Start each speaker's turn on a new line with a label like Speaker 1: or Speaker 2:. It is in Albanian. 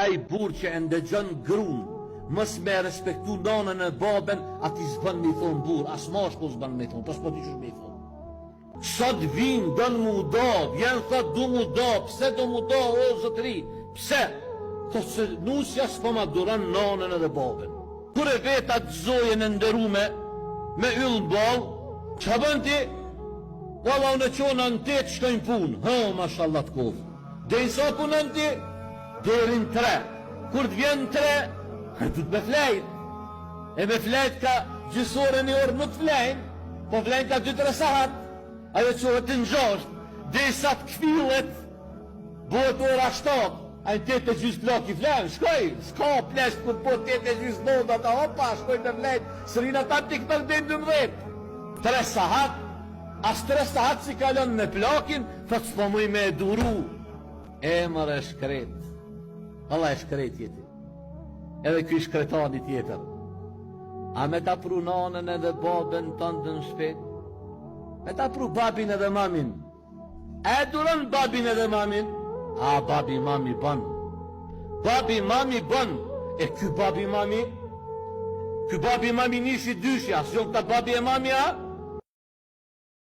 Speaker 1: Ai burrë që e ndëgjon grun, mos me e respektu nanën e babën, atij s'bën me i thonë burrë, as mashkull s'bën me i thonë, po s'po di qysh me i thonë. Sot vin, don m'u da, vjen thot du m'u da, pse do m'u da o zotëri, pse? Thot se nusja s'po ma duron nanën edhe babën. Kur e vet atë zojën e nderume me yll në ballë, çka bën ti? Valla unë çona në tetë shkoj në punë, hë mashallah të koftë. Deri sa punon ti? Deri në tre. Kur të vjen në tre, duhet me flejt. E me flejt ka gjysë ore një orë nuk flejnë, po flejnë ka 2-3 sahat. Ajo çohet në gjashtë, derisa të kthillet, bëhet ora 7. Ai në tetë e gjysë plaki flen, shkoj, s'ka pleq kur po tetë e gjysë ndodh ata, hopa, shkoj me flejt, s'rrinë ata TikTok deri në 12. Tre sahat, as tre sahat s'i kalon me plakin, thot s'po muj me e duru. E more e shkret. Valla e shkret je ti. Edhe ky shkretani tjetër. A me ta pru nanën edhe babën tëndë në shpi? Me ta pru babin edhe mamin. A e duron babin edhe mamin? A babi mami bën. Babi mami bën. E ky babi mami? Ky babi mami nishi dyshi, a s'jon këta babi e mami a?